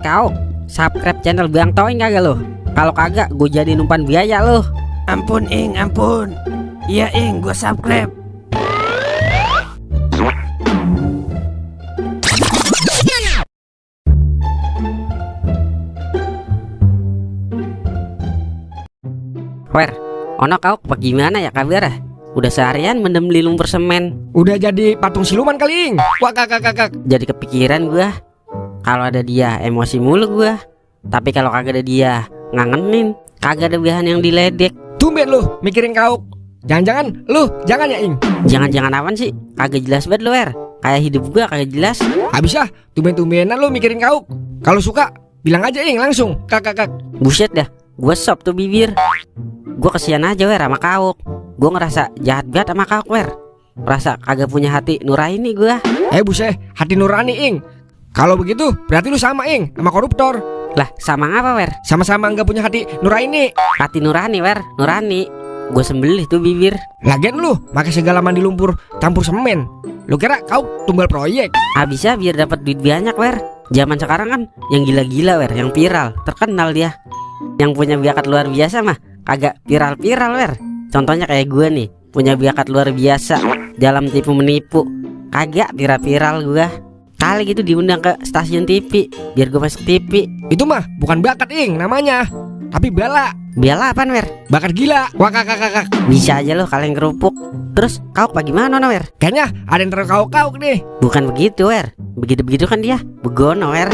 Kau subscribe channel Bang Toing kagak lo? Kalau kagak gue jadi numpan biaya lo. Ampun Ing, ampun. Iya Ing, gue subscribe. Wer, ono kau bagaimana ya kabar? Udah seharian mendem di lumpur semen. Udah jadi patung siluman kali, Ing. Wah kakak. Jadi kepikiran gua. Kalau ada dia emosi mulu gua. Tapi kalau kagak ada dia ngangenin. Kagak ada bahan yang diledek. Tumben lu mikirin kau. Jangan-jangan lu jangan ya, Ing. Jangan-jangan apaan sih? Kagak jelas banget lu, Wer. Kayak hidup gua kagak jelas. Habis ya, tumben-tumbenan lu mikirin kau. Kalau suka bilang aja, Ing, langsung. Kakak. Buset dah. Gua sop tuh bibir. Gua kesian aja, Wer, sama kau. Gua ngerasa jahat banget sama kau, Wer. Merasa kagak punya hati nurani gua. Buset, hati nurani, Ing. Kalau begitu berarti lu sama, Ing, sama koruptor. Lah, sama apa, Wer? Sama-sama nggak punya hati nurani. Hati nurani, Wer. Nurani. Gue sembelih tuh bibir. Lagian lu pakai segala mandi lumpur campur semen. Lu kira kau tumbal proyek? Habisnya biar dapat duit banyak, Wer. Zaman sekarang kan yang gila-gila, Wer, yang viral, terkenal dia. Yang punya bakat luar biasa mah kagak viral-viral, Wer. Contohnya kayak gue nih, punya bakat luar biasa dalam tipu menipu. Kagak viral-viral gue. Kali gitu diundang ke stasiun TV biar gue masuk TV. Itu mah bukan bakat, Ing, namanya, tapi bala. Bela apaan, Wer? Bakat gila. Wah kakak. Bisa aja lo kalian kerupuk. Terus kau bagaimana, Wer? Kayaknya ada yang terkau-kau nih. Bukan begitu, Wer. Begitu-begitu kan dia begono, Wer.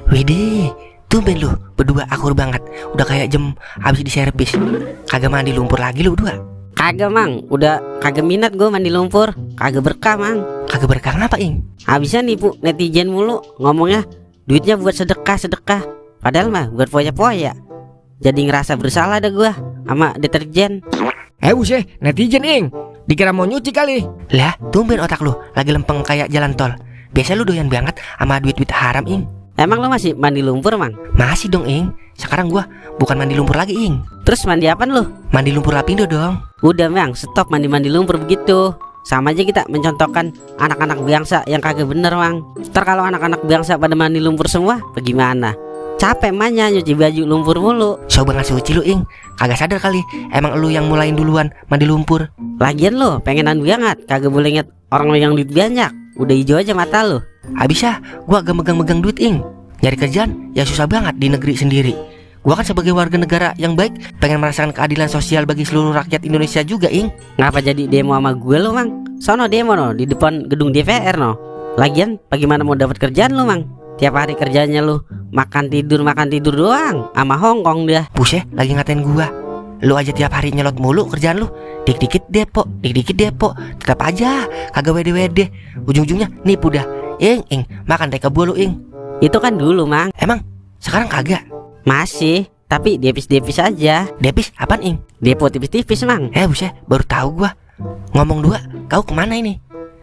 Widih, tumben lu berdua akur banget. Udah kayak jam habis diservis. Kagak mandi lumpur lagi lu berdua. Kagak, Mang. Udah kagak minat gue mandi lumpur. Kagak berkah, Mang. Kagak berkah kenapa, Ing? Habisnya nipu netizen mulu. Ngomongnya duitnya buat sedekah. Padahal mah buat foya-foya. Jadi ngerasa bersalah dah gua sama deterjen. Buset, netizen, Ing. Dikira mau nyuci kali. Lah, tumben otak lu lagi lempeng kayak jalan tol. Biasa lu doyan banget sama duit-duit haram, Ing. Emang lu masih mandi lumpur, Mang? Masih dong, Ing. Sekarang gua bukan mandi lumpur lagi, Ing. Terus mandi apaan lu? Mandi lumpur lapindo dong. Udah, Mang, stop mandi lumpur begitu. Sama aja kita mencontohkan anak-anak bangsa yang kagak bener, Mang. Ntar kalau anak-anak bangsa pada mandi lumpur semua, bagaimana? Capek manya nyuci baju lumpur mulu. So banget suci lu, Ing. Kagak sadar kali emang lu yang mulain duluan mandi lumpur. Lagian lu pengenan banget. Kagak boleh inget orang lu yang duit banyak. Udah hijau aja mata lu. Habis ya gua agak megang-megang duit, Ing. Nyari kerjaan ya susah banget di negeri sendiri. Gua kan sebagai warga negara yang baik pengen merasakan keadilan sosial bagi seluruh rakyat Indonesia juga, Ing. Ngapa jadi demo sama gue lu, Mang? Sono demo no di depan gedung DPR no. Lagian bagaimana mau dapat kerjaan lu, Mang? Tiap hari kerjanya lu makan tidur doang sama Hongkong dia. Buset, lagi ngatain gua. Lu aja tiap hari nyelot mulu kerjaan lu. Dikit-dikit depo. Tetap aja kagak wede-wede. Ujung-ujungnya nipu dah. Ing, makan teh kebo lu, Ing. Itu kan dulu, Mang. Emang sekarang kagak? Masih, tapi depis-depis aja. Depis apaan, Ing? Depo tipis-tipis, Mang. Buset, baru tahu gua. Ngomong dua, kau kemana ini?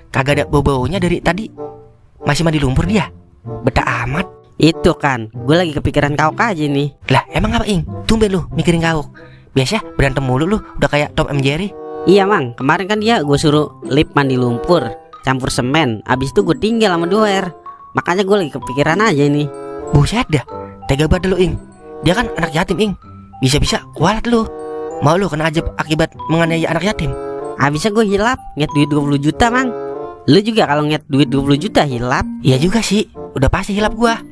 Kagak ada bau-baunya dari tadi. Masih mandi lumpur dia? Betah amat. Itu kan, gue lagi kepikiran kau aja nih. Lah emang apa, Ing? Tumben lu mikirin kau. Biasa berantem mulu lu, udah kayak Tom and Jerry. Iya, Mang, kemarin kan dia gue suruh lip mandi lumpur campur semen. Abis itu gue tinggal sama Doer. Makanya gue lagi kepikiran aja nih. Buset dah, tega banget lu, Ing. Dia kan anak yatim, Ing. Bisa-bisa kualat lu. Mau lu kena ajab akibat menganiaya anak yatim. Abisnya gue hilap nget duit 20 juta, Mang. Lu juga kalau nget duit 20 juta hilap. Iya juga sih, udah pasti hilap gua.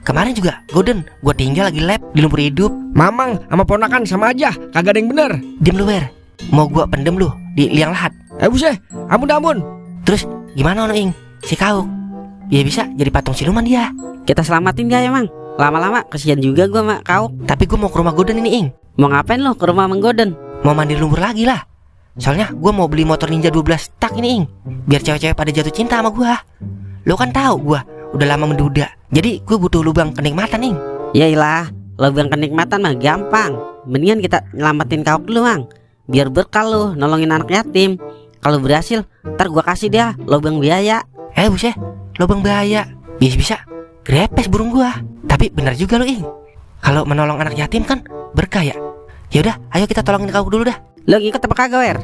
Kemarin juga Golden gua tinggal lagi lab di lumpur hidup. Mamang sama ponakan sama aja, kagak ada yang bener. Diem lu, Wer. Mau gua pendem lu di liang lahat. Buset, ampun. Terus gimana, Ing? Si kau ya bisa jadi patung siluman dia. Kita selamatin gak ya, Mang? Lama-lama kesian juga gua sama kau. Tapi gua mau ke rumah Golden ini, Ing. Mau ngapain lo ke rumah Mang Golden? Mau mandi lumpur lagi lah. Soalnya gue mau beli motor Ninja 12 tak ini, Ing. Biar cewek-cewek pada jatuh cinta sama gue. Lo kan tahu gue udah lama menduda. Jadi gue butuh lubang kenikmatan, Ing. Yailah, lubang kenikmatan mah gampang. Mendingan kita nyelamatin kau dulu, Mang. Biar berkah lo nolongin anak yatim. Kalau berhasil, ntar gue kasih dia lubang biaya. Buset, lubang bahaya. Bisa-bisa grepes burung gue. Tapi benar juga lo, Ing. Kalau menolong anak yatim kan berkah ya. Yaudah, ayo kita tolongin kau dulu dah. Lo ngikut apa kagak, Wer?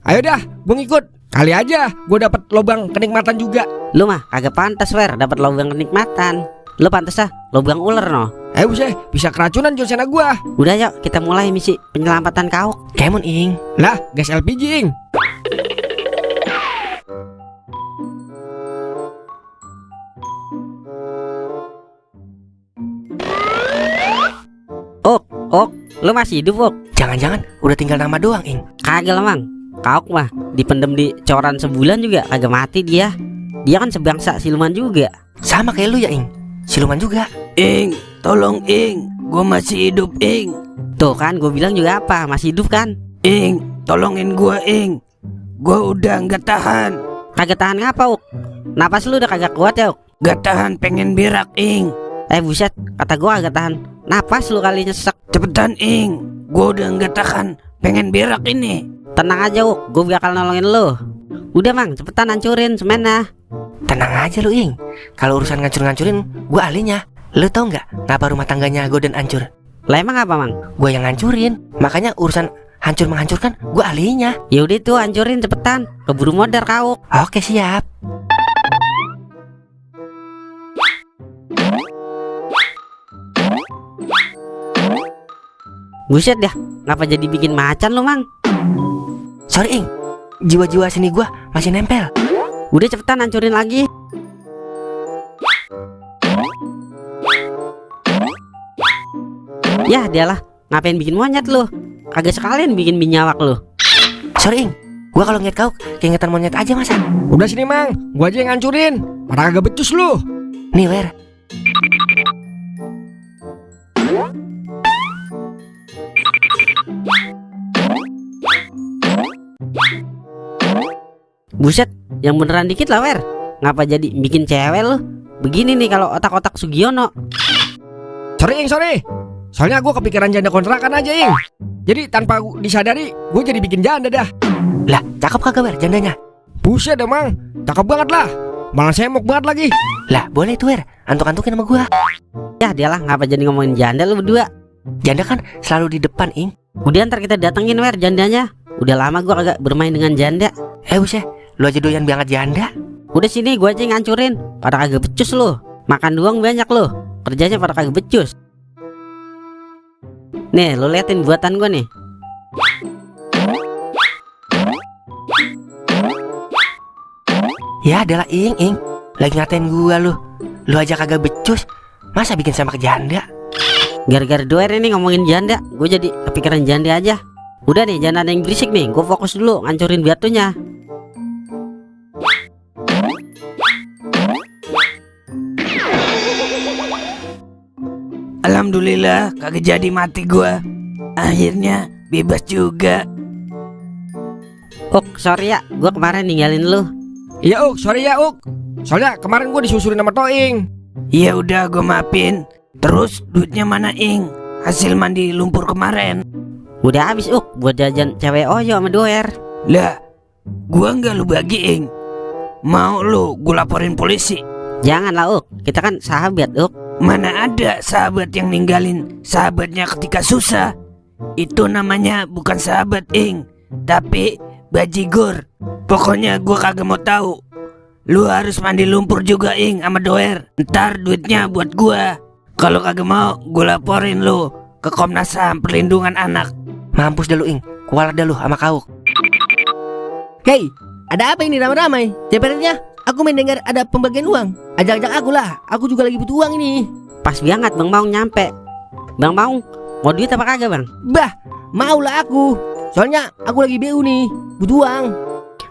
Ayo dah, gue ngikut. Kali aja gue dapat lobang kenikmatan juga. Lu mah kagak pantas wer dapat lobang kenikmatan. Lu pantas ah lobang ular no. Buset, bisa keracunan rencana gue. Udah yuk kita mulai misi penyelamatan kauk. Kemon ing. Lah, gas LPG ing. Ok, lu masih hidup Ok? Jangan-jangan udah tinggal nama doang ing. Kagak lah mang. Kauk mah dipendem di coran sebulan juga kagak mati dia. Dia kan sebangsa siluman juga. Sama kayak lu ya ing. Siluman juga. Ing, tolong Ing, gua masih hidup Ing. Tuh kan gue bilang juga apa masih hidup kan. Ing, tolongin gua Ing. Gua udah nggak tahan. Kagak tahan ngapa Ok? Napas lu udah kagak kuat ya Ok? Gak tahan pengen berak Ing. Buset, kata gue agak tahan. Napas lu kali nyesek. Cepetan Ing, gua udah nggak tahan pengen berak ini. Tenang aja Ok, gue bakal nolongin lu. Udah mang, cepetan hancurin semennya. Tenang aja lu ing. Kalau urusan ngancur-ngancurin gue ahlinya. Lu tau nggak kenapa rumah tangganya Goden hancur? Lah emang apa mang? Gue yang ngancurin. Makanya urusan hancur menghancurkan gue ahlinya. Yaudah tuh hancurin cepetan. Keburu modar kauk. Oke siap. Buset dah, ngapa jadi bikin macan lu mang? Sorry ing, jiwa-jiwa seni gue masih nempel. Udah cepetan hancurin lagi. Ya dialah, ngapain bikin monyet lu? Kagak sekalian bikin binyawak lu. Sorry ing, gue kalau ngeliat kau keingetan monyet aja masa. Udah sini mang, gue aja yang ngancurin. Pada kagak becus lu. Nih wer. Buset, yang beneran dikit lah wer. Ngapa jadi bikin cewek lu? Begini nih kalau otak-otak Sugiono. Sorry ing, sorry. Soalnya gue kepikiran janda kontrakan aja ing. Jadi tanpa disadari gue jadi bikin janda dah. Lah cakep kagak wer jandanya? Buset dah mang, cakep banget lah. Malah semok banget lagi. Lah boleh tuh wer, antuk-antukin sama gue. Ya dialah, ngapa jadi ngomongin janda lu berdua? Janda kan selalu di depan ing. Udah ntar kita datengin wer jandanya. Udah lama gua kagak bermain dengan janda. Buset, lu aja doyan banget janda. Udah sini gua aja yang ngancurin. Pada kagak becus lu. Makan doang banyak lu. Kerjanya pada kagak becus. Nih lu liatin buatan gua nih. Ya adalah ing. Lagi ngatain gua lu. Lu aja kagak becus. Masa bikin sama ke janda? Gara-gara doer ini ngomongin janda, gue jadi kepikiran janda aja. Udah nih jangan ada yang berisik nih. Gue fokus dulu ngancurin batunya. Alhamdulillah kagak jadi mati gua. Akhirnya bebas juga. Ok sorry ya, gue kemarin ninggalin lu. Iya Uk, sorry ya Uk. Soalnya kemarin gue disusurin sama Toing. Ya udah gua maafin. Terus duitnya mana Ing? Hasil mandi lumpur kemarin. Udah habis Uk buat jajan cewek Oyo sama doer. Lah, gua nggak lu bagiin. Mau lu gua laporin polisi? Janganlah Uk, kita kan sahabat Uk. Mana ada sahabat yang ninggalin sahabatnya ketika susah. Itu namanya bukan sahabat Ing, tapi bajigur. Pokoknya gua kagak mau tahu. Lu harus mandi lumpur juga Ing sama doer. Ntar duitnya buat gua. Kalau kagak mau gua laporin lu ke Komnas HAM Perlindungan Anak. Mampus dah lu ing. Kualat dah lu sama kau. Hei, ada apa ini ramai-ramai? Sepertinya aku mendengar ada pembagian uang. Ajak-ajak aku lah, aku juga lagi butuh uang ini. Pas banget Bang Maung nyampe. Bang Maung, mau duit apa kagak Bang? Bah, maulah aku. Soalnya aku lagi BU nih, butuh uang.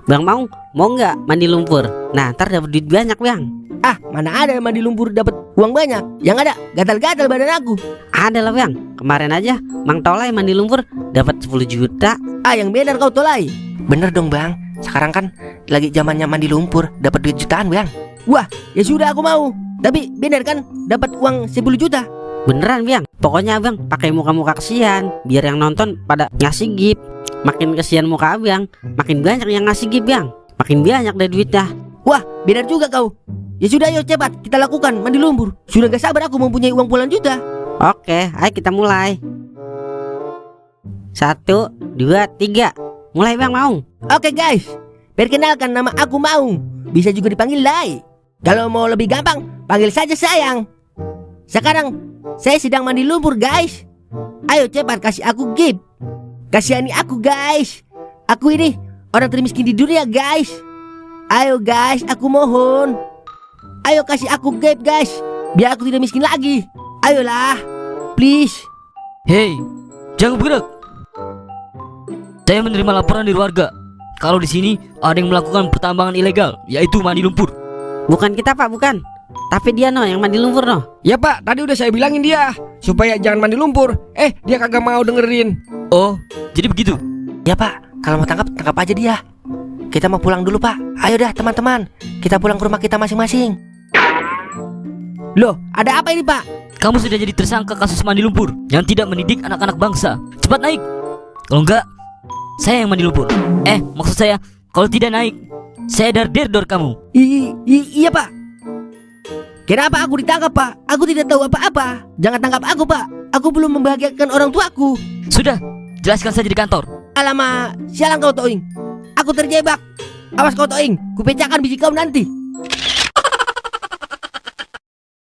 Bang Maung, mau nggak mandi lumpur? Nah, ntar dapat duit banyak Bang. Ah, mana ada mandi lumpur dapat uang banyak. Yang ada gatal-gatal badan aku. Ada lah Bang, kemarin aja Mang Tolai mandi lumpur dapat 10 juta. Ah, yang benar kau Tolai. Bener dong bang. Sekarang kan lagi zamannya mandi lumpur, dapat duit jutaan bang. Wah, ya sudah aku mau. Tapi benar kan dapat uang 10 juta. Beneran Bang, pokoknya Abang pakai muka-muka kesian, biar yang nonton pada ngasih gift. Makin kesian muka Abang, makin banyak yang ngasih gift Bang. Makin banyak deh duitnya. Wah, benar juga kau. Ya sudah, ayo cepat kita lakukan mandi lumpur. Sudah gak sabar aku mempunyai uang puluhan juta. Oke, ayo kita mulai. 1, 2, 3. Mulai Bang Maung. Oke guys, Perkenalkan, nama aku Maung. Bisa juga dipanggil Lai. Kalau mau lebih gampang, panggil saja sayang. Sekarang saya sedang mandi lumpur, guys. Ayo cepat kasih aku gift. Kasihani aku, guys. Aku ini orang termiskin di dunia, guys. Ayo guys, aku mohon. Ayo kasih aku gift, guys, biar aku tidak miskin lagi. Ayolah, please. Hei, jangan bergerak. Saya menerima laporan dari warga kalau di sini ada yang melakukan pertambangan ilegal, yaitu mandi lumpur. Bukan kita Pak, bukan. Tapi dia no yang mandi lumpur no. Ya Pak, tadi udah saya bilangin dia supaya jangan mandi lumpur. Dia kagak mau dengerin. Oh, jadi begitu. Ya Pak, kalau mau tangkap aja dia. Kita mau pulang dulu Pak. Ayo dah teman-teman, kita pulang ke rumah kita masing-masing. Loh, ada apa ini Pak? Kamu sudah jadi tersangka kasus mandi lumpur yang tidak mendidik anak-anak bangsa. Cepat naik. Kalau enggak, saya yang mandi lumpur. Maksud saya, kalau tidak naik, saya dor kamu. Iya Pak. Kenapa aku ditangkap Pak? Aku tidak tahu apa-apa. Jangan tangkap aku Pak. Aku belum membahagiakan orang tuaku. Sudah, jelaskan saja di kantor. Alamak, sialan kau Toing. Aku terjebak. Awas kau Toing, kupecahkan biji kau nanti.